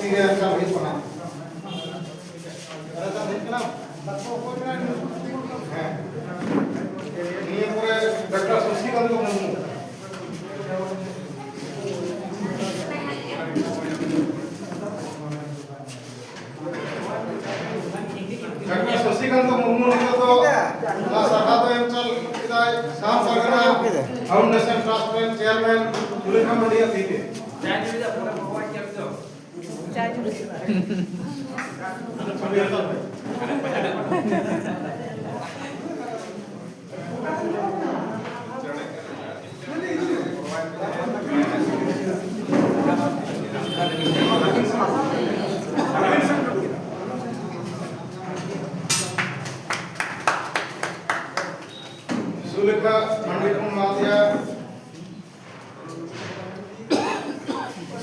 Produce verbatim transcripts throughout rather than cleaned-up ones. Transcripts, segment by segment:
ᱦᱩᱭᱩᱜ ᱠᱟᱱᱟ᱾ ᱦᱮᱸ᱾ ᱱᱤᱭᱟᱹ ᱯᱚᱨᱮ ᱰᱟᱠᱛᱟᱨ ᱥᱚᱥᱤᱠᱟᱱᱛ ᱢᱩᱨᱢᱩ᱾ ᱰᱟᱠᱛᱟᱨ ᱥᱚᱥᱤᱠᱟᱱᱛ ᱢᱩᱨᱢᱩ ᱱᱤᱛᱚᱜ ᱫᱚ ᱱᱚᱣᱟ ᱥᱟᱨᱦᱟᱣ ᱫᱚ ᱮᱢ ᱪᱟᱞ ᱠᱮᱫᱟᱭ ᱥᱟᱱᱛ ᱯᱟᱨᱜᱟᱱᱟ ᱯᱷᱟᱣᱩᱱᱰᱮᱥᱚᱱ ᱴᱨᱟᱥᱴ ᱨᱮᱱ ᱪᱮᱭᱟᱨᱢᱮᱱ ᱥᱩᱞᱮᱠᱷᱟ ᱢᱟᱱᱰᱤᱭᱟᱜ ᱛᱤ ᱛᱮ᱾ ᱥᱩᱞᱮᱠᱷᱟ ᱢᱟᱱᱰᱤ ᱠᱷᱚᱱ ᱢᱟᱛᱤᱭᱟ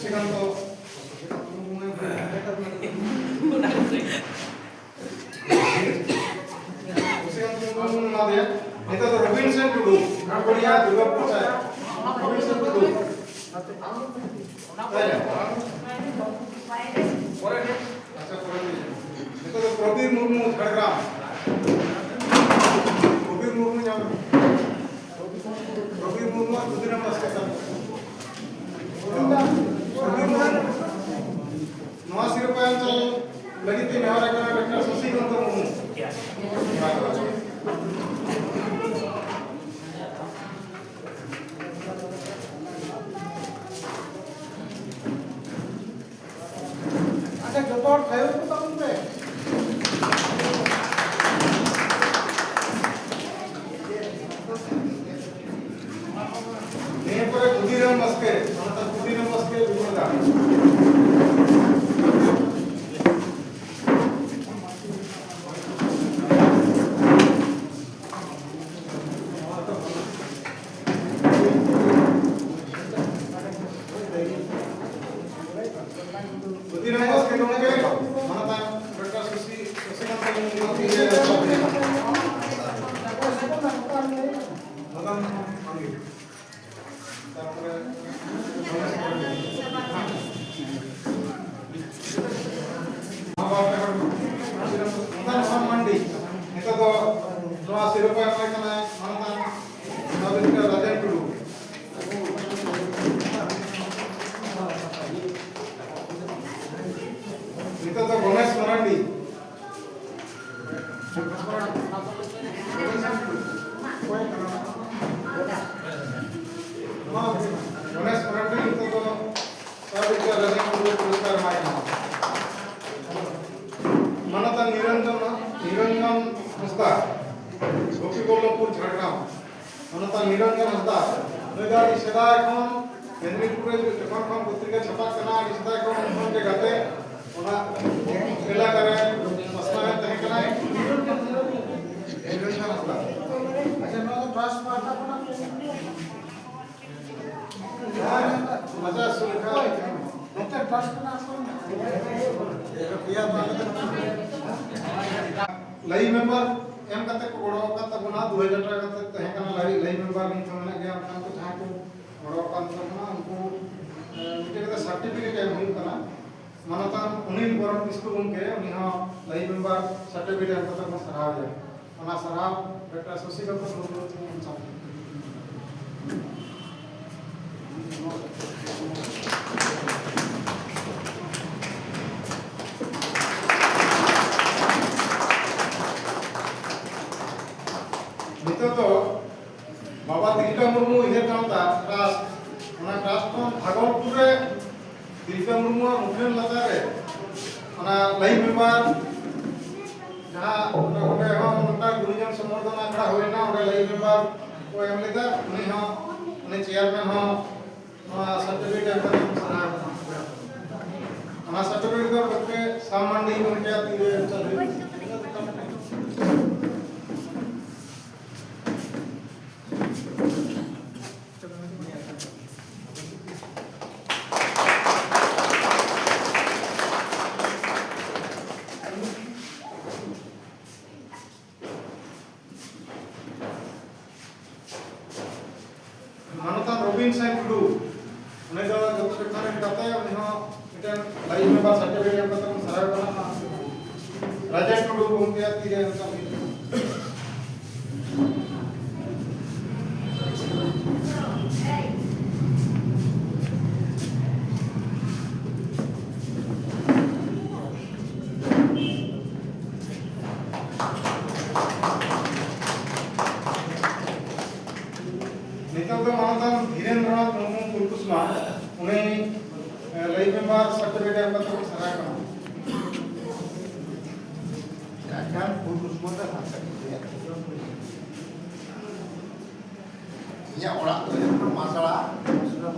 ᱥᱤᱫᱷᱟᱱᱛᱚ᱾ ᱱᱤᱛᱚᱜ ᱫᱚ ᱨᱚᱵᱤᱱ ᱥᱮᱱ ᱴᱩᱰᱩ, ᱜᱷᱟᱴᱵᱟᱲᱤᱭᱟ, ᱫᱩᱨᱜᱟᱯᱩᱨ ᱥᱟᱭ᱾ ᱨᱚᱵᱤᱱ ᱥᱮᱱ ᱴᱩᱰᱩ᱾ ᱛᱟᱭ ᱱᱟ? ᱟᱪᱪᱷᱟ, ᱯᱚᱨᱮ ᱫᱤᱱ᱾ ᱱᱤᱛᱚᱜ ᱫᱚ ᱯᱨᱚᱵᱤᱨ ᱢᱩᱨᱢᱩ, ᱡᱷᱟᱲᱜᱨᱟᱢ᱾ ᱯᱨᱚᱵᱤᱨ ᱢᱩᱨᱢᱩ ᱧᱟᱢ ᱮᱱᱟ᱾ ᱯᱨᱚᱵᱤᱨ ᱢᱩᱨᱢᱩ ᱟᱨ ᱠᱷᱩᱫᱤᱨᱟᱢ ᱵᱟᱥᱠᱮ ᱥᱟᱶ᱾ ᱯᱨᱚᱵᱤᱨ ᱢᱩᱨᱢᱩ᱾ ᱱᱚᱣᱟ ᱥᱤᱨᱯᱟᱹ ᱮᱢ ᱪᱟᱞ ᱞᱟᱹᱜᱤᱫ ᱛᱮ ᱱᱮᱦᱚᱨ ᱟᱠᱟᱱᱟ ᱰᱟᱠᱛᱟᱨ ᱥᱚᱥᱤᱠᱟᱱᱛ ᱢᱩᱨᱢᱩ᱾ ᱟᱪᱪᱷᱟ, ᱡᱚᱛᱚ ᱦᱚᱲ ᱛᱷᱟᱭᱚ ᱠᱚ ᱛᱟᱵᱚᱱ ᱯᱮ᱾ ᱱᱤᱭᱟᱹ ᱯᱚᱨᱮ ᱠᱷᱩᱫᱤᱨᱟᱢ ᱵᱟᱥᱠᱮ, ᱚᱱᱟᱛᱮ ᱠᱷᱩᱫᱤᱨᱟᱢ ᱵᱟᱥᱠᱮ ᱵᱤᱢᱚᱞ ᱫᱟ᱾ ᱠᱷᱩᱫᱤᱨᱟᱢ ᱵᱟᱥᱠᱮ ᱜᱚᱢᱠᱮ, ᱢᱟᱱᱚᱛᱟᱱ ᱰᱚᱠᱴᱚᱨ ᱥᱩᱥᱤ-, ᱥᱩᱥᱤᱠᱟᱱᱛ ᱢᱩᱨᱢᱩ ᱜᱚᱢᱠᱮ᱾ ᱢᱟᱱᱚᱛᱟᱱ ᱢᱟᱱᱜᱮ᱾ ᱛᱟᱨᱯᱚᱨᱮ ᱜᱚᱱᱮᱥ ᱢᱟᱨᱟᱱᱰᱤ ᱱᱤᱛᱚᱜ ᱫᱚ ᱥᱟᱨᱵᱷᱤᱠᱟ ᱨᱟᱡᱟ ᱢᱩᱨᱢᱩ ᱯᱩᱨᱚᱥᱠᱟᱨ ᱮᱢᱟᱭ ᱠᱟᱱᱟ᱾ ᱢᱟᱱᱚᱛᱟᱱ ᱱᱤᱨᱚᱧᱡᱚᱱ, ᱱᱤᱨᱚᱧᱡᱚᱱ ᱦᱟᱸᱥᱫᱟ, ᱜᱳᱯᱤᱵᱚᱞᱞᱚᱵᱷᱯᱩᱨ, ᱡᱷᱟᱲᱜᱨᱟᱢ᱾ ᱢᱟᱱᱚᱛᱟᱱ ᱱᱤᱨᱚᱧᱡᱚᱱ ᱦᱟᱸᱥᱫᱟ, ᱱᱩᱭ ᱫᱚ ᱟᱹᱰᱤ ᱥᱮᱫᱟᱭ ᱠᱷᱚᱱ ᱢᱮᱫᱽᱱᱤᱯᱩᱨ ᱨᱮ ᱡᱚᱠᱷᱚᱱ ᱠᱷᱚᱱ ᱯᱚᱛᱨᱤᱠᱟ ᱪᱷᱟᱯᱟᱜ ᱠᱟᱱᱟ, ᱟᱹᱰᱤ ᱥᱮᱫᱟᱭ ᱠᱷᱚᱱ ᱩᱱ ᱠᱷᱚᱱ ᱜᱮ ᱜᱟᱛᱮ, ᱚᱱᱟ ᱮᱞᱟᱠᱟ ᱨᱮ ᱯᱟᱥᱱᱟᱣ ᱮᱫ ᱛᱟᱦᱮᱸ ᱠᱟᱱᱟᱭ᱾ ᱱᱤᱨᱚᱧᱡᱚᱱ ᱦᱟᱸᱥᱫᱟ᱾ ᱟᱪᱪᱷᱟ, ᱱᱚᱣᱟ ᱫᱚ ᱴᱨᱟᱥᱴ ᱯᱟᱦᱴᱟ ᱠᱷᱚᱱᱟᱜ ᱞᱟᱭᱤᱱ ᱢᱮᱢᱵᱟᱨ ᱮᱢ ᱠᱟᱛᱮ ᱠᱚ ᱜᱚᱲᱚ ᱟᱠᱟᱫ ᱛᱟᱵᱚᱱᱟ, ᱫᱩ ᱦᱟᱡᱟᱨ ᱴᱟᱠᱟ ᱠᱟᱛᱮ ᱛᱟᱦᱮᱸ ᱠᱟᱱᱟ ᱞᱟᱭᱤᱱ, ᱞᱟᱭᱤᱱ ᱢᱮᱢᱵᱟᱨ ᱱᱤᱛ ᱦᱚᱸ ᱢᱮᱱᱟᱜ ᱜᱮᱭᱟ᱾ ᱚᱱᱠᱟᱱ ᱠᱚ ᱡᱟᱦᱟᱸᱭ ᱠᱚ ᱜᱚᱲᱚ ᱟᱠᱟᱫ ᱛᱟᱵᱚᱱᱟ, ᱩᱱᱠᱩ, ᱮ, ᱢᱤᱫᱴᱮᱱ ᱠᱟᱛᱮ ᱥᱟᱨᱴᱤᱯᱷᱤᱠᱮᱴ ᱮᱢ ᱦᱩᱭᱩᱜ ᱠᱟᱱᱟ᱾ ᱢᱟᱱᱚᱛᱟᱱ ᱚᱱᱤᱞ ᱵᱚᱨᱚᱱ ᱠᱤᱥᱠᱩ ᱜᱚᱢᱠᱮ, ᱩᱱᱤ ᱦᱚᱸ ᱞᱟᱭᱤᱱ ᱢᱮᱢᱵᱟᱨ ᱥᱟᱨᱴᱤᱯᱷᱤᱠᱮᱴ ᱮᱢ ᱠᱟᱛᱮ ᱵᱚᱱ ᱥᱟᱨᱦᱟᱣ ᱮᱭᱟ᱾ ᱚᱱᱟ ᱥᱟᱨᱦᱟᱣ ᱰᱟᱠᱛᱟᱨ ᱥᱚᱥᱤᱠᱟᱱᱛ ᱢᱩᱨᱢᱩ ᱴᱷᱮᱱ ᱵᱚᱱ ᱪᱟᱞ᱾ ᱱᱤᱛᱚᱜ ᱫᱚ ᱵᱟᱵᱟ ᱛᱤᱞᱠᱟᱹ ᱢᱩᱨᱢᱩ ᱩᱭᱦᱟᱹᱨ ᱜᱟᱶᱛᱟ ᱴᱨᱟᱥᱴ, ᱚᱱᱟ ᱴᱨᱟᱥᱴ ᱠᱷᱚᱱ ᱵᱷᱟᱜᱚᱞᱯᱩᱨ ᱨᱮ ᱛᱤᱞᱠᱟᱹ ᱢᱩᱨᱢᱩᱣᱟᱜ ᱢᱩᱴᱷᱟᱹᱱ ᱞᱟᱛᱟᱨ ᱨᱮ ᱚᱱᱟ ᱞᱟᱭᱤᱱ ᱢᱮᱢᱵᱟᱨ, ᱡᱟᱦᱟᱸ ᱚᱸᱰᱮ, ᱚᱸᱰᱮ ᱦᱚᱸ ᱢᱤᱫᱴᱟᱝ ᱜᱩᱱᱤᱡᱚᱱ ᱥᱚᱢᱵᱚᱨᱫᱷᱚᱱᱟ ᱟᱠᱷᱲᱟ ᱦᱩᱭᱱᱟ, ᱚᱸᱰᱮ ᱞᱟᱭᱤᱱ ᱢᱮᱢᱵᱟᱨ ᱠᱚ ᱮᱢ ᱞᱮᱫᱟ, ᱩᱱᱤ ᱦᱚᱸ, ᱩᱱᱤ ᱪᱮᱭᱟᱨᱢᱮᱱ ᱦᱚᱸ ᱱᱚᱣᱟ ᱥᱟᱨᱴᱤᱯᱷᱤᱠᱮᱴ ᱮᱢ ᱠᱟᱛᱮ ᱵᱚᱱ ᱥᱟᱨᱦᱟᱣ ᱮᱫᱟ᱾ ᱚᱱᱟ ᱥᱟᱨᱴᱤᱯᱷᱤᱠᱮᱴ ᱫᱚ ᱜᱚᱢᱠᱮ ᱥᱟᱢ ᱢᱟᱱᱰᱤ ᱜᱚᱢᱠᱮᱭᱟᱜ ᱛᱤᱨᱮ ᱮᱢ ᱪᱟᱞ ᱦᱩᱭᱩᱜᱼᱟ᱾ ᱢᱟᱱᱚᱛᱟᱱ ᱨᱚᱵᱤᱱ ᱥᱮᱱ ᱴᱩᱰᱩ, ᱩᱱᱤ ᱫᱚ ᱡᱚᱛᱚ ᱡᱚᱠᱷᱚᱱ ᱨᱮᱱ ᱜᱟᱛᱮ, ᱩᱱᱤ ᱦᱚᱸ ᱢᱤᱫᱴᱮᱱ ᱞᱟᱭᱤᱱ ᱢᱮᱢᱵᱟᱨ ᱥᱟᱨᱴᱤᱯᱷᱤᱠᱮᱴ ᱮᱢ ᱠᱟᱛᱮ ᱵᱚᱱ ᱥᱟᱨᱦᱟᱣ ᱠᱟᱱᱟ᱾ ᱨᱟᱡᱟ ᱴᱩᱰᱩ ᱜᱚᱢᱠᱮᱭᱟᱜ ᱛᱤᱨᱮ ᱮᱢ ᱠᱟᱜ ᱦᱩᱭᱩᱜ ᱠᱟᱱᱟ᱾ ᱱᱤᱛᱚᱜ ᱫᱚ ᱢᱟᱱᱚᱛᱟᱱ ᱫᱷᱤᱨᱮᱱᱫᱨᱚ ᱩᱱᱤ ᱞᱟᱹᱭ ᱢᱮᱢᱵᱟᱨ ᱥᱟᱨᱴᱤᱯᱷᱤᱠᱮᱴ ᱮᱢ ᱠᱟᱛᱮ ᱵᱚᱱ ᱥᱟᱨᱦᱟᱣ ᱠᱟᱱᱟ᱾ ᱤᱧᱟᱹᱜ ᱚᱲᱟᱜ ᱫᱚ ᱦᱩᱭᱩᱜ ᱠᱟᱱᱟ ᱢᱟᱥᱲᱟ᱾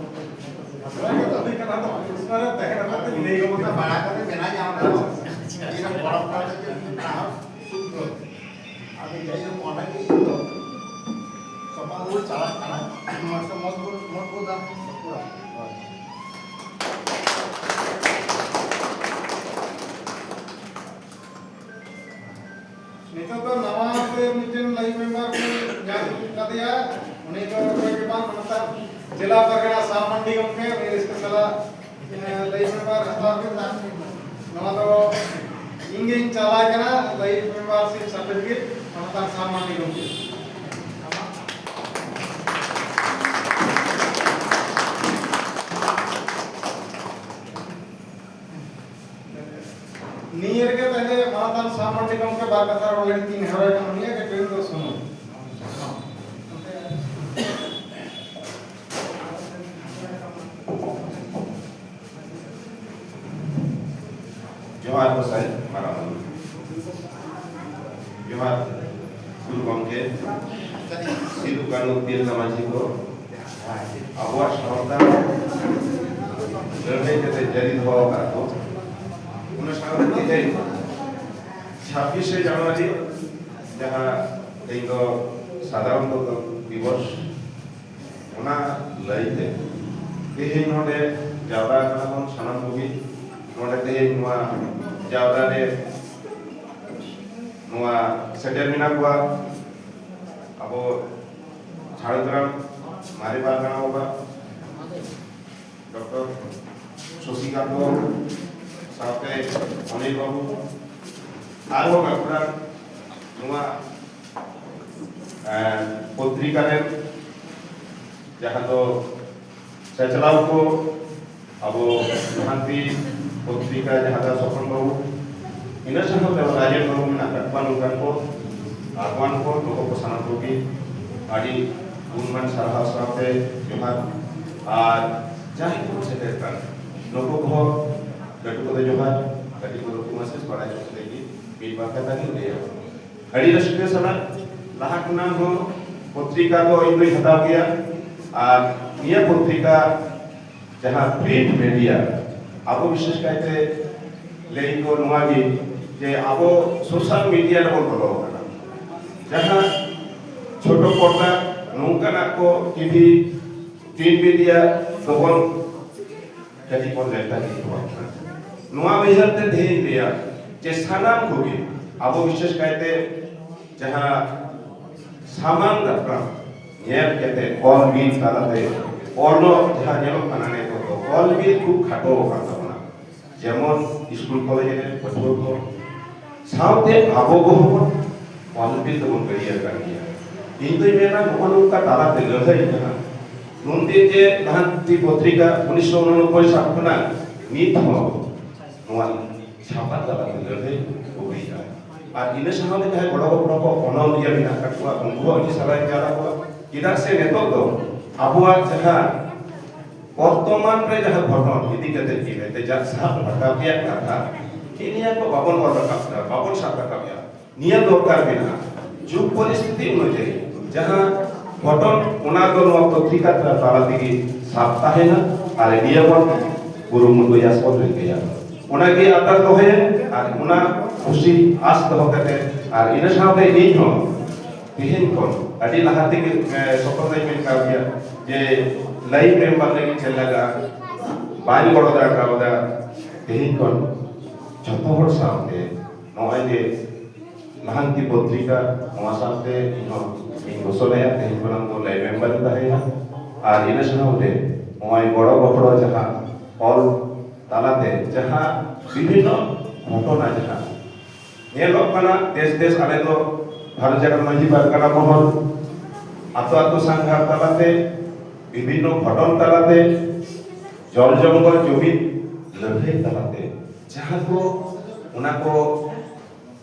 ᱢᱟᱥᱲᱟ ᱜᱮ ᱛᱟᱦᱮᱸ ᱠᱟᱱᱟ ᱛᱚ, ᱢᱟᱥᱲᱟ ᱨᱮ ᱛᱟᱦᱮᱸ ᱠᱟᱱᱟ ᱛᱚ, ᱞᱟᱹᱭ ᱜᱚᱫ ᱠᱟᱱᱟ᱾ ᱵᱟᱲᱟ ᱠᱟᱛᱮ ᱢᱮᱱᱟᱧᱟ ᱚᱸᱰᱮ ᱫᱚ᱾ ᱤᱧ ᱨᱮᱱ ᱯᱚᱨᱚᱵᱽ ᱠᱟᱛᱮ ᱜᱮ ᱢᱮᱱᱟᱜᱼᱟ᱾ ᱟᱫᱚ ᱡᱟᱭᱦᱳᱠ, ᱚᱸᱰᱮ ᱜᱮ ᱤᱧ ᱫᱚ ᱥᱚᱯᱟ ᱨᱩᱣᱟᱹᱲ ᱪᱟᱞᱟᱜ ᱠᱟᱱᱟ᱾ ᱱᱚᱣᱟ ᱥᱮ ᱢᱚᱡᱽ ᱵᱚᱱ, ᱢᱚᱡᱽ ᱵᱚᱱ ᱫᱟ ᱥᱟᱹᱠᱩᱲᱟ᱾ ᱱᱤᱛᱚᱜ ᱫᱚ ᱱᱟᱣᱟ ᱛᱮ ᱢᱤᱫᱴᱮᱱ ᱞᱟᱭᱤᱱ ᱢᱮᱢᱵᱟᱨ ᱠᱚ ᱧᱟᱢ ᱠᱟᱫᱮᱭᱟ᱾ ᱩᱱᱤ ᱫᱚ ᱚᱠᱚᱭ ᱜᱮ ᱵᱟᱝ, ᱱᱚᱝᱠᱟᱱ ᱡᱮᱞᱟ ᱯᱟᱨᱜᱟᱱᱟ ᱥᱟᱢ ᱢᱟᱱᱰᱤ ᱜᱚᱢᱠᱮ, ᱩᱱᱤ ᱨᱟᱹᱥᱠᱟᱹ ᱥᱟᱞᱟᱜ ᱞᱟᱹᱭ ᱢᱮᱢᱵᱟᱨ ᱦᱟᱛᱟᱣ ᱠᱮᱫᱟ᱾ ᱱᱚᱣᱟ ᱫᱚ ᱤᱧ ᱜᱤᱧ ᱪᱟᱞᱟᱣ ᱠᱟᱱᱟ, ᱞᱟᱹᱭ ᱢᱮᱢᱵᱟᱨ ᱥᱤᱯ ᱥᱟᱨᱴᱤᱯᱷᱤᱠᱮᱴ ᱢᱟᱱᱚᱛᱟᱱ ᱥᱟᱢ ᱢᱟᱱᱰᱤ ᱜᱚᱢᱠᱮ᱾ ᱱᱤᱭᱟᱹ ᱨᱮᱜᱮ ᱛᱟᱦᱞᱮ ᱢᱟᱱᱚᱛᱟᱱ ᱥᱟᱢ ᱢᱟᱱᱰᱤ ᱜᱚᱢᱠᱮ ᱵᱟᱨ ᱠᱟᱛᱷᱟ ᱨᱚᱲ ᱞᱟᱹᱜᱤᱫ ᱤᱧ ᱱᱮᱦᱚᱨ ᱠᱟᱱᱟ, ᱱᱤᱭᱟᱹ ᱜᱮ ᱴᱨᱮᱱ ᱫᱚ ᱥᱚᱢᱚᱭ᱾ ᱡᱚᱦᱟᱨ ᱜᱚᱸᱥᱟᱭ ᱢᱟᱨᱟᱝ ᱵᱩᱨᱩ᱾ ᱡᱚᱦᱟᱨ ᱜᱩᱨᱩ ᱜᱚᱢᱠᱮ, ᱥᱤᱫᱩ ᱠᱟᱹᱱᱦᱩ ᱛᱤᱞᱠᱟᱹ ᱢᱟᱹᱡᱷᱤ ᱠᱚ, ᱟᱵᱚᱣᱟᱜ ᱥᱟᱶᱛᱟ ᱞᱟᱹᱲᱦᱟᱹᱭ ᱠᱟᱛᱮ ᱡᱟᱹᱨᱤ ᱫᱚᱦᱚ ᱟᱠᱟᱫ ᱠᱚ᱾ ᱚᱱᱟ ᱥᱟᱶᱛᱮ ᱛᱮᱦᱮᱧ ᱪᱷᱟᱵᱵᱤᱥᱮ ᱡᱟᱱᱩᱣᱟᱨᱤ, ᱡᱟᱦᱟᱸ ᱛᱮᱦᱮᱧ ᱫᱚ ᱥᱟᱫᱷᱟᱨᱚᱱᱛᱚᱱᱛᱨᱚ ᱫᱤᱵᱚᱥ, ᱚᱱᱟ ᱞᱟᱹᱭᱛᱮ ᱛᱮᱦᱮᱧ ᱱᱚᱰᱮ ᱡᱟᱣᱨᱟ ᱟᱠᱟᱱᱟ ᱵᱚᱱ ᱥᱟᱱᱟᱢ ᱠᱚᱜᱮ᱾ ᱱᱚᱰᱮ ᱛᱮᱦᱮᱧ ᱱᱚᱣᱟ ᱡᱟᱣᱨᱟ ᱨᱮ ᱱᱚᱣᱟ ᱥᱮᱴᱮᱨ ᱢᱮᱱᱟᱜ ᱠᱚᱣᱟ ᱟᱵᱚ ᱡᱷᱟᱲᱜᱨᱟᱢ ᱢᱟᱨᱮ ᱯᱟᱨᱜᱟᱱᱟ ᱵᱟᱵᱟ ᱰᱚᱠᱴᱚᱨ ᱥᱚᱥᱤᱠᱟᱱᱛ ᱵᱟᱵᱩ, ᱥᱟᱶᱛᱮ ᱚᱱᱤᱞ ᱵᱟᱵᱩ, ᱟᱨᱦᱚᱸ ᱜᱟᱹᱠᱷᱩᱲᱟᱱ ᱱᱚᱣᱟ, ᱮᱸ, ᱯᱚᱛᱨᱤᱠᱟ ᱨᱮᱱ ᱡᱟᱦᱟᱸ ᱫᱚ ᱪᱟᱪᱞᱟᱣ ᱠᱚ, ᱟᱵᱚ ᱞᱟᱦᱟᱱᱛᱤ ᱯᱚᱛᱨᱤᱠᱟ ᱡᱟᱦᱟᱸ ᱫᱚ ᱥᱚᱯᱚᱱ ᱵᱟᱵᱩ, ᱤᱱᱟᱹ ᱥᱟᱶᱛᱮ ᱨᱟᱡᱮᱱ ᱵᱟᱵᱩ ᱢᱮᱱᱟᱜ ᱠᱟᱜ ᱠᱚᱣᱟ, ᱱᱚᱝᱠᱟᱱ ᱠᱚ ᱟᱜᱣᱟᱱ ᱠᱚ, ᱱᱩᱠᱩ ᱠᱚ ᱥᱟᱱᱟᱢ ᱠᱚᱜᱮ ᱟᱹᱰᱤ ᱜᱩᱱᱢᱟᱱ ᱥᱟᱨᱦᱟᱣ ᱥᱟᱶᱛᱮ ᱡᱚᱦᱟᱨ᱾ ᱟᱨ ᱡᱟᱦᱟᱸᱭ ᱠᱚ ᱥᱮᱴᱮᱨ ᱠᱟᱱ, ᱱᱩᱠᱩ ᱠᱚᱦᱚᱸ ᱞᱟᱹᱴᱩ ᱠᱚᱫᱚ ᱡᱚᱦᱟᱨ, ᱠᱟᱹᱴᱤᱡ ᱠᱚᱫᱚ ᱠᱩᱢᱟᱹᱥᱤᱥ ᱵᱟᱲᱟᱭ ᱦᱚᱪᱚ ᱠᱟᱛᱮ ᱜᱮ ᱢᱤᱫ ᱵᱟᱨ ᱠᱟᱛᱷᱟ ᱞᱤᱧ ᱞᱟᱹᱭᱟ᱾ ᱟᱹᱰᱤ ᱨᱟᱹᱥᱠᱟᱹ ᱥᱟᱞᱟᱜ ᱞᱟᱦᱟ ᱠᱷᱚᱱᱟᱜ ᱦᱚᱸ ᱯᱚᱛᱨᱤᱠᱟ ᱫᱚ ᱤᱧ ᱫᱚᱧ ᱦᱟᱛᱟᱣ ᱜᱮᱭᱟ᱾ ᱟᱨ ᱱᱤᱭᱟᱹ ᱯᱚᱛᱨᱤᱠᱟ ᱡᱟᱦᱟᱸ ᱯᱨᱤᱱᱴ ᱢᱤᱰᱤᱭᱟ, ᱟᱵᱚ ᱵᱤᱥᱮᱥ ᱠᱟᱭᱛᱮ ᱞᱟᱹᱭ ᱠᱚ ᱱᱚᱣᱟ ᱜᱮ, ᱡᱮ ᱟᱵᱚ ᱥᱳᱥᱟᱞ ᱢᱤᱰᱤᱭᱟ ᱨᱮᱵᱚᱱ ᱵᱚᱞᱚ ᱟᱠᱟᱱᱟ᱾ ᱡᱟᱦᱟᱸ ᱪᱷᱳᱴᱳ ᱯᱚᱨᱫᱟ ᱱᱚᱝᱠᱟᱱᱟᱜ ᱠᱚ ᱴᱤᱵᱷᱤ, ᱯᱨᱤᱱᱴ ᱢᱤᱰᱤᱭᱟ ᱫᱚᱵᱚᱱ ᱠᱟᱹᱴᱤᱡ ᱵᱚᱱ ᱞᱮᱛᱟᱲ ᱤᱫᱤ ᱠᱚᱣᱟ᱾ ᱱᱚᱣᱟ ᱩᱭᱦᱟᱹᱨ ᱛᱮ ᱛᱮᱦᱮᱧ ᱞᱟᱹᱭᱟ ᱡᱮ ᱥᱟᱱᱟᱢ ᱠᱚᱜᱮ ᱟᱵᱚ ᱵᱤᱥᱮᱥ ᱠᱟᱭᱛᱮ ᱡᱟᱦᱟᱸ ᱥᱟᱢᱟᱝ ᱫᱟᱯᱨᱟᱢ ᱧᱮᱞ ᱠᱟᱛᱮ ᱚᱞ ᱵᱤᱞ ᱛᱟᱞᱟᱛᱮ ᱚᱞᱚᱜ ᱡᱟᱦᱟᱸ ᱧᱮᱞᱚᱜ ᱠᱟᱱᱟ ᱱᱤᱛᱚᱜ ᱫᱚ ᱚᱞ ᱵᱤᱞ ᱠᱷᱩᱵ ᱠᱷᱟᱴᱚ ᱟᱠᱟᱱ ᱛᱟᱵᱚᱱᱟ᱾ ᱡᱮᱢᱚᱱ ᱥᱠᱩᱞ ᱠᱚᱞᱮᱡᱽ ᱨᱮ ᱯᱟᱹᱴᱷᱩᱣᱟᱹ ᱠᱚ ᱥᱟᱶᱛᱮ ᱟᱵᱚ ᱠᱚᱦᱚᱸ ᱵᱚᱱ ᱚᱞ ᱵᱤᱞ ᱛᱮᱵᱚᱱ ᱜᱟᱹᱰᱤᱭᱟᱹ ᱟᱠᱟᱱ ᱜᱮᱭᱟ᱾ ᱤᱧ ᱫᱩᱧ ᱢᱮᱱᱟ ᱱᱚᱜᱼᱚ ᱱᱚᱝᱠᱟ ᱛᱟᱞᱟᱛᱮ ᱞᱟᱹᱲᱦᱟᱹᱭ ᱠᱟᱱᱟ᱾ ᱱᱩᱱᱫᱤᱱ ᱡᱮ ᱞᱟᱦᱟᱱᱛᱤ ᱯᱚᱛᱨᱤᱠᱟ ᱩᱱᱤᱥᱥᱚ ᱩᱱᱚᱱᱚᱵᱵᱳᱭ ᱥᱟᱞ ᱠᱷᱚᱱᱟᱜ ᱱᱤᱛ ᱦᱚᱸ ᱱᱚᱣᱟ ᱪᱷᱟᱯᱟ ᱛᱟᱞᱟᱛᱮ ᱞᱟᱹᱲᱦᱟᱹᱭ ᱦᱩᱭ ᱮᱱᱟ᱾ ᱟᱨ ᱤᱱᱟᱹ ᱥᱟᱶᱛᱮ ᱡᱟᱦᱟᱸᱭ ᱜᱚᱲᱚ ᱜᱚᱯᱚᱲᱚ ᱠᱚ ᱚᱱᱚᱞᱤᱭᱟᱹ ᱢᱮᱱᱟᱜ ᱟᱠᱟᱫ ᱠᱚᱣᱟ, ᱩᱱᱠᱩ ᱦᱚᱸ ᱟᱹᱰᱤ ᱥᱟᱨᱦᱟᱣ ᱤᱧ ᱪᱟᱞ ᱟᱠᱚᱣᱟ᱾ ᱪᱮᱫᱟᱜ ᱥᱮ ᱱᱤᱛᱚᱜ ᱫᱚ ᱟᱵᱚᱣᱟᱜ ᱡᱟᱦᱟᱸ ᱵᱚᱨᱛᱚᱢᱟᱱ ᱨᱮ ᱡᱟᱦᱟᱸ ᱜᱷᱚᱴᱚᱱ ᱤᱫᱤ ᱠᱟᱛᱮ ᱜᱮ ᱢᱮᱱᱛᱮ ᱡᱟ ᱥᱟᱵ ᱨᱟᱠᱟᱵ ᱨᱮᱭᱟᱜ ᱠᱟᱛᱷᱟ, ᱱᱤᱭᱟᱹ ᱠᱚ ᱵᱟᱵᱚᱱ ᱚᱞ ᱨᱟᱠᱟᱵ ᱮᱫᱟ, ᱵᱟᱵᱚᱱ ᱥᱟᱵ ᱨᱟᱠᱟᱵ ᱮᱫᱟ᱾ ᱱᱤᱭᱟᱹ ᱫᱚᱨᱠᱟᱨ ᱢᱮᱱᱟᱜᱼᱟ᱾ ᱡᱩᱜᱽ ᱯᱚᱨᱤᱥᱛᱷᱤᱛᱤ ᱚᱱᱩᱡᱟᱭᱤ ᱡᱟᱦᱟᱸ ᱜᱷᱚᱴᱚᱱ, ᱚᱱᱟ ᱫᱚ ᱱᱚᱣᱟ ᱯᱚᱛᱨᱤᱠᱟ ᱛᱟᱞᱟ ᱛᱮᱜᱮ ᱥᱟᱵ ᱛᱟᱦᱮᱱᱟ ᱟᱨ ᱱᱤᱭᱟᱹ ᱵᱚᱱ ᱠᱩᱨᱩᱢᱩᱴᱩᱭᱟ ᱥᱮ ᱵᱚᱱ ᱨᱤᱠᱟᱹᱭᱟ᱾ ᱚᱱᱟᱜᱮ ᱟᱨᱫᱟᱥ ᱫᱚᱦᱚᱭᱟ ᱟᱨ ᱚᱱᱟ ᱠᱩᱥᱤ ᱟᱥ ᱫᱚᱦᱚ ᱠᱟᱛᱮ ᱟᱨ ᱤᱱᱟᱹ ᱥᱟᱶᱛᱮ ᱤᱧ ᱦᱚᱸ ᱛᱮᱦᱮᱧ ᱠᱷᱚᱱ ᱟᱹᱰᱤ ᱞᱟᱦᱟ ᱛᱮᱜᱮ, ᱮ, ᱥᱚᱯᱚᱱ ᱫᱚᱧ ᱢᱮᱱ ᱠᱟᱣᱫᱮᱭᱟ ᱡᱮ ᱞᱟᱭᱤᱵᱷ ᱨᱮ ᱵᱟᱝ ᱞᱟᱹᱜᱤᱫ ᱪᱮᱫ ᱞᱟᱜᱟᱜᱼᱟ, ᱵᱟᱹᱧ ᱜᱚᱲᱚ ᱫᱟᱲᱮ ᱠᱟᱣᱫᱟ᱾ ᱛᱮᱦᱮᱧ ᱠᱷᱚᱱ ᱡᱚᱛᱚ ᱦᱚᱲ ᱥᱟᱶᱛᱮ ᱱᱚᱜᱼᱚᱭ ᱡᱮ ᱞᱟᱦᱟᱱᱛᱤ ᱯᱚᱛᱨᱤᱠᱟ, ᱱᱚᱣᱟ ᱥᱟᱶᱛᱮ ᱤᱧ ᱦᱚᱸ ᱤᱧ ᱜᱷᱳᱥᱚᱱᱟᱭᱟ, ᱛᱮᱦᱮᱧ ᱠᱷᱚᱱᱟᱜ ᱫᱚ ᱞᱟᱭᱤᱵᱷ ᱢᱮᱢᱵᱟᱨ ᱤᱧ ᱛᱟᱦᱮᱸᱭᱟ᱾ ᱟᱨ ᱤᱱᱟᱹ ᱥᱟᱶᱛᱮ ᱱᱚᱜᱼᱚᱭ ᱜᱚᱲᱚ ᱜᱚᱯᱚᱲᱚ ᱡᱟᱦᱟᱸ ᱚᱞ ᱛᱟᱞᱟᱛᱮ ᱡᱟᱦᱟᱸ ᱵᱤᱵᱷᱤᱱᱱᱚ ᱜᱷᱚᱴᱚᱱᱟ ᱡᱟᱦᱟᱸ ᱧᱮᱞᱚᱜ ᱠᱟᱱᱟ ᱫᱮᱥ ᱫᱮᱥ, ᱟᱞᱮ ᱫᱚ ᱵᱷᱟᱨᱚᱛ ᱡᱟᱠᱟᱛ ᱢᱟᱹᱡᱷᱤ ᱯᱟᱨᱜᱟᱱᱟ ᱢᱚᱦᱚᱞ ᱟᱛᱳ ᱟᱛᱳ ᱥᱟᱸᱜᱷᱟᱨ ᱛᱟᱞᱟᱛᱮ, ᱵᱤᱵᱷᱤᱱᱱᱚ ᱜᱷᱚᱴᱚᱱ ᱛᱟᱞᱟᱛᱮ, ᱡᱚᱞ ᱡᱚᱝᱜᱚᱞ ᱡᱩᱢᱤᱫ ᱞᱟᱹᱲᱦᱟᱹᱭ ᱛᱟᱞᱟᱛᱮ ᱡᱟᱦᱟᱸ ᱠᱚ, ᱚᱱᱟ ᱠᱚ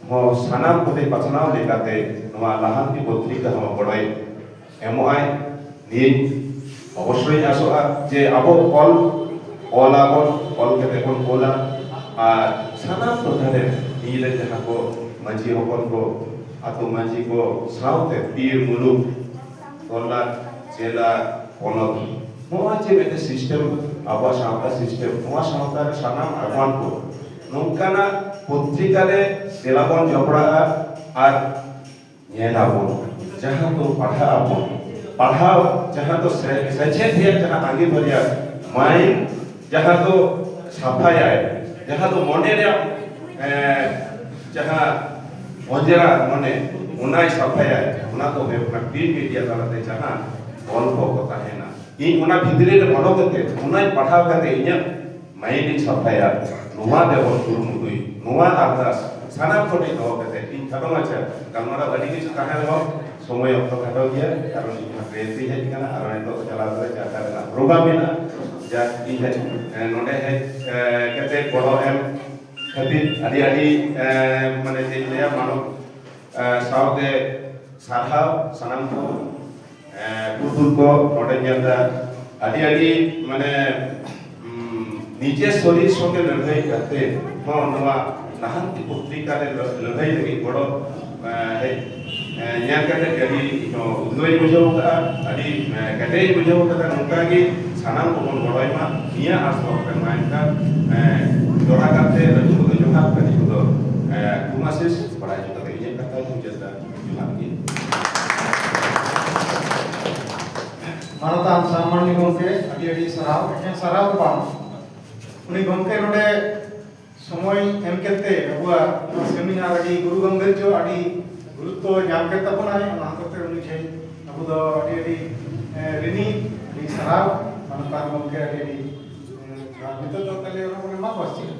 ᱦᱚᱸ ᱥᱟᱱᱟᱢ ᱠᱚᱛᱮ ᱯᱟᱥᱱᱟᱣ ᱞᱮᱠᱟᱛᱮ ᱱᱚᱣᱟ ᱞᱟᱦᱟᱱᱛᱤ ᱯᱚᱛᱨᱤᱠᱟ ᱦᱚᱸ ᱜᱚᱲᱚᱭ ᱮᱢᱚᱜᱼᱟᱭ᱾ ᱱᱤᱭᱟᱹ ᱚᱵᱚᱥᱥᱳᱭ ᱟᱥᱚᱜᱼᱟ ᱡᱮ ᱟᱵᱚ ᱚᱞ, ᱚᱞ ᱟᱵᱚᱱ, ᱚᱞ ᱠᱟᱛᱮ ᱵᱚᱱ ᱚᱞᱟ᱾ ᱟᱨ ᱥᱟᱱᱟᱢ ᱴᱚᱴᱷᱟ ᱨᱮ ᱱᱤᱭᱟᱹ ᱨᱮ ᱡᱟᱦᱟᱸ ᱠᱚ ᱢᱟᱹᱡᱷᱤ ᱦᱚᱯᱚᱱ ᱠᱚ, ᱟᱹᱛᱩ ᱢᱟᱹᱡᱷᱤ ᱠᱚ ᱥᱟᱶᱛᱮ ᱯᱤᱲ ᱢᱩᱞᱩᱠ, ᱛᱚᱞᱟ, ᱡᱮᱞᱟ, ᱯᱚᱱᱚᱛ, ᱱᱚᱣᱟ ᱡᱮ ᱢᱤᱫᱴᱮᱱ ᱥᱤᱥᱴᱮᱢ, ᱟᱵᱚᱣᱟᱜ ᱥᱟᱶᱛᱟ ᱥᱤᱥᱴᱮᱢ, ᱱᱚᱣᱟ ᱥᱟᱶᱛᱟ ᱨᱮ ᱥᱟᱱᱟᱢ ᱟᱜᱟᱢ ᱠᱚ ᱱᱚᱝᱠᱟᱱᱟᱜ ᱯᱚᱛᱨᱤᱠᱟ ᱨᱮ ᱫᱮᱞᱟ ᱵᱚᱱ ᱡᱚᱯᱲᱟᱜᱼᱟ᱾ ᱟᱨ ᱧᱮᱞ ᱟᱵᱚᱱ, ᱡᱟᱦᱟᱸ ᱫᱚ ᱯᱟᱲᱦᱟᱜ ᱟᱵᱚᱱ, ᱯᱟᱲᱦᱟᱣ ᱡᱟᱦᱟᱸ ᱫᱚ ᱥᱮ-, ᱥᱮᱪᱮᱫ ᱨᱮᱭᱟᱜ ᱡᱟᱦᱟᱸ ᱟᱸᱜᱤᱵᱷᱟᱨ ᱨᱮᱭᱟᱜ ᱢᱟᱭᱤᱱᱰ, ᱡᱟᱦᱟᱸ ᱫᱚ ᱥᱟᱯᱷᱟᱭᱟᱭ, ᱡᱟᱦᱟᱸ ᱫᱚ ᱢᱚᱱᱮ ᱨᱮᱭᱟᱜ, ᱮ, ᱡᱟᱦᱟᱸ ᱚᱸᱡᱽᱨᱟ ᱢᱚᱱᱮ, ᱚᱱᱟᱭ ᱥᱟᱯᱷᱟᱭᱟᱭ, ᱚᱱᱟ ᱫᱚ ᱦᱩᱭᱩᱜ ᱠᱟᱱᱟ ᱯᱨᱤᱱᱴ ᱢᱤᱰᱤᱭᱟ ᱛᱟᱞᱟᱛᱮ ᱡᱟᱦᱟᱸ ᱚᱞ ᱠᱚ ᱛᱟᱦᱮᱱᱟ᱾ ᱤᱧ ᱚᱱᱟ ᱵᱷᱤᱛᱨᱤ ᱨᱮ ᱵᱚᱞᱚ ᱠᱟᱛᱮ, ᱚᱱᱟᱧ ᱯᱟᱲᱦᱟᱣ ᱠᱟᱛᱮ ᱤᱧᱟᱹᱜ ᱢᱟᱭᱤᱱᱰ ᱤᱧ ᱥᱟᱯᱷᱟᱭᱟ, ᱱᱚᱣᱟ ᱜᱮᱵᱚᱱ ᱠᱩᱨᱩᱢᱩᱴᱩᱭ, ᱱᱚᱣᱟ ᱟᱨᱫᱟᱥ ᱥᱟᱱᱟᱢ ᱠᱚᱴᱷᱮᱱ ᱫᱚᱦᱚ ᱠᱟᱛᱮ ᱤᱧ ᱠᱷᱟᱴᱚ ᱢᱟᱪᱷᱟ ᱜᱟᱞᱢᱟᱨᱟᱣ ᱟᱹᱰᱤ ᱠᱤᱪᱷᱩ ᱛᱟᱦᱮᱸ ᱨᱮᱦᱚᱸ ᱥᱚᱢᱚᱭ ᱚᱠᱛᱚ ᱠᱷᱟᱴᱚ ᱜᱮᱭᱟ, ᱠᱟᱨᱚᱱ ᱤᱧ ᱦᱚᱸ ᱰᱨᱮᱥ ᱤᱧ ᱦᱮᱡ ᱟᱠᱟᱱᱟ, ᱟᱨ ᱱᱤᱛᱚᱜ ᱪᱟᱞᱟᱣ ᱠᱟᱛᱮ ᱡᱟᱦᱟᱸ ᱨᱮᱱᱟᱜ ᱯᱨᱳᱜᱨᱟᱢ ᱢᱮᱱᱟᱜᱼᱟ, ᱡᱟ ᱤᱧ ᱦᱮᱡ, ᱮ, ᱱᱚᱰᱮ ᱦᱮᱡ, ᱮ, ᱠᱟᱛᱮ ᱜᱚᱲᱚ ᱮᱢ ᱠᱷᱟᱹᱛᱤᱨ ᱟᱹᱰᱤ ᱟᱹᱰᱤ, ᱮ, ᱢᱟᱱᱮ ᱪᱮᱫ ᱤᱧ ᱞᱟᱹᱭᱟ, ᱢᱟᱱᱚᱛ, ᱮ, ᱥᱟᱶᱛᱮ ᱥᱟᱨᱦᱟᱣ ᱥᱟᱱᱟᱢ ᱠᱚ᱾ ᱮ, ᱯᱩᱛᱩᱞ ᱠᱚ ᱱᱚᱰᱮ ᱧᱮᱞ ᱫᱟ, ᱟᱹᱰᱤ ᱟᱹᱰᱤ ᱢᱟᱱᱮ, ᱩᱢ, ᱱᱤᱡᱮ ᱥᱚᱨᱤᱨ ᱥᱚᱸᱜᱮ ᱞᱟᱹᱲᱦᱟᱹᱭ ᱠᱟᱛᱮ ᱦᱚᱸ ᱱᱚᱣᱟ ᱞᱟᱦᱟᱱᱛᱤ ᱯᱚᱛᱨᱤᱠᱟ ᱨᱮ ᱞᱟᱹ-, ᱞᱟᱹᱲᱦᱟᱹᱭ ᱞᱟᱹᱜᱤᱫ ᱜᱚᱲᱚ, ᱮ, ᱦᱮᱡ, ᱮ, ᱧᱮᱞ ᱠᱟᱛᱮ ᱟᱹᱰᱤ ᱤᱧ ᱦᱚᱸ ᱩᱫᱽᱜᱟᱹᱣ ᱤᱧ ᱵᱩᱡᱷᱟᱹᱣ ᱠᱟᱜᱼᱟ, ᱟᱹᱰᱤ, ᱮ, ᱠᱮᱴᱮᱡ ᱤᱧ ᱵᱩᱡᱷᱟᱹᱣ ᱠᱟᱫᱟ᱾ ᱱᱚᱝᱠᱟ ᱜᱮ ᱥᱟᱱᱟᱢ ᱠᱚᱵᱚᱱ ᱜᱚᱲᱚᱭ ᱢᱟ, ᱱᱤᱭᱟᱹ ᱟᱥ ᱫᱚᱦᱚ ᱠᱟᱛᱮ ᱢᱟ ᱮᱱᱠᱷᱟᱱ, ᱮ, ᱡᱚᱲᱟ ᱠᱟᱛᱮ ᱞᱟᱹᱴᱩ ᱠᱚᱫᱚ ᱡᱚᱦᱟᱨ, ᱠᱟᱹᱴᱤᱡ ᱠᱚᱫᱚ, ᱮ, ᱛᱷᱩᱢᱟᱥᱤᱥ ᱵᱟᱲᱟᱭ ᱦᱚᱪᱚ ᱠᱟᱛᱮ ᱤᱧᱟᱹᱜ ᱠᱟᱛᱷᱟ ᱢᱩᱪᱟᱹᱫ ᱫᱟ᱾ ᱡᱚᱦᱟᱨ ᱜᱮ᱾ ᱢᱟᱱᱚᱛᱟᱱ ᱥᱟᱢᱟᱱᱤ ᱜᱚᱢᱠᱮ, ᱟᱹᱰᱤ ᱟᱹᱰᱤ ᱥᱟᱨᱦᱟᱣ᱾ ᱮᱠᱷᱮᱱ ᱥᱟᱨᱦᱟᱣ ᱫᱚ ᱵᱟᱝ, ᱩᱱᱤ ᱜᱚᱢᱠᱮ ᱱᱚᱰᱮ ᱥᱚᱢᱚᱭ ᱮᱢ ᱠᱟᱛᱮ ᱟᱵᱚᱣᱟᱜ ᱱᱚᱣᱟ ᱥᱮᱢᱤᱱᱟᱨ ᱟᱹᱰᱤ ᱜᱩᱨᱩ ᱜᱚᱢᱠᱮ ᱪᱚ ᱟᱹᱰᱤ ᱜᱩᱨᱩᱛᱛᱚ ᱧᱟᱢ ᱠᱮᱫ ᱛᱟᱵᱚᱱᱟᱭ, ᱚᱱᱟ ᱦᱚᱛᱮᱡ ᱛᱮ ᱩᱱᱤ ᱴᱷᱮᱱ ᱟᱵᱚ ᱫᱚ ᱟᱹᱰᱤ ᱟᱹᱰᱤ, ᱮ, ᱨᱤᱱᱤ, ᱟᱹᱰᱤ ᱥᱟᱨᱦᱟᱣ᱾ ᱢᱟᱱᱚᱛᱟᱱ ᱜᱚᱢᱠᱮ ᱟᱹᱰᱤ ᱟᱹᱰᱤ, ᱮ, ᱡᱚᱦᱟᱨ᱾ ᱱᱤᱛᱚᱜ ᱫᱚ ᱛᱟᱦᱞᱮ ᱚᱱᱟ ᱠᱚᱨᱮ ᱢᱟ ᱵᱟᱥ ᱪᱮᱫ?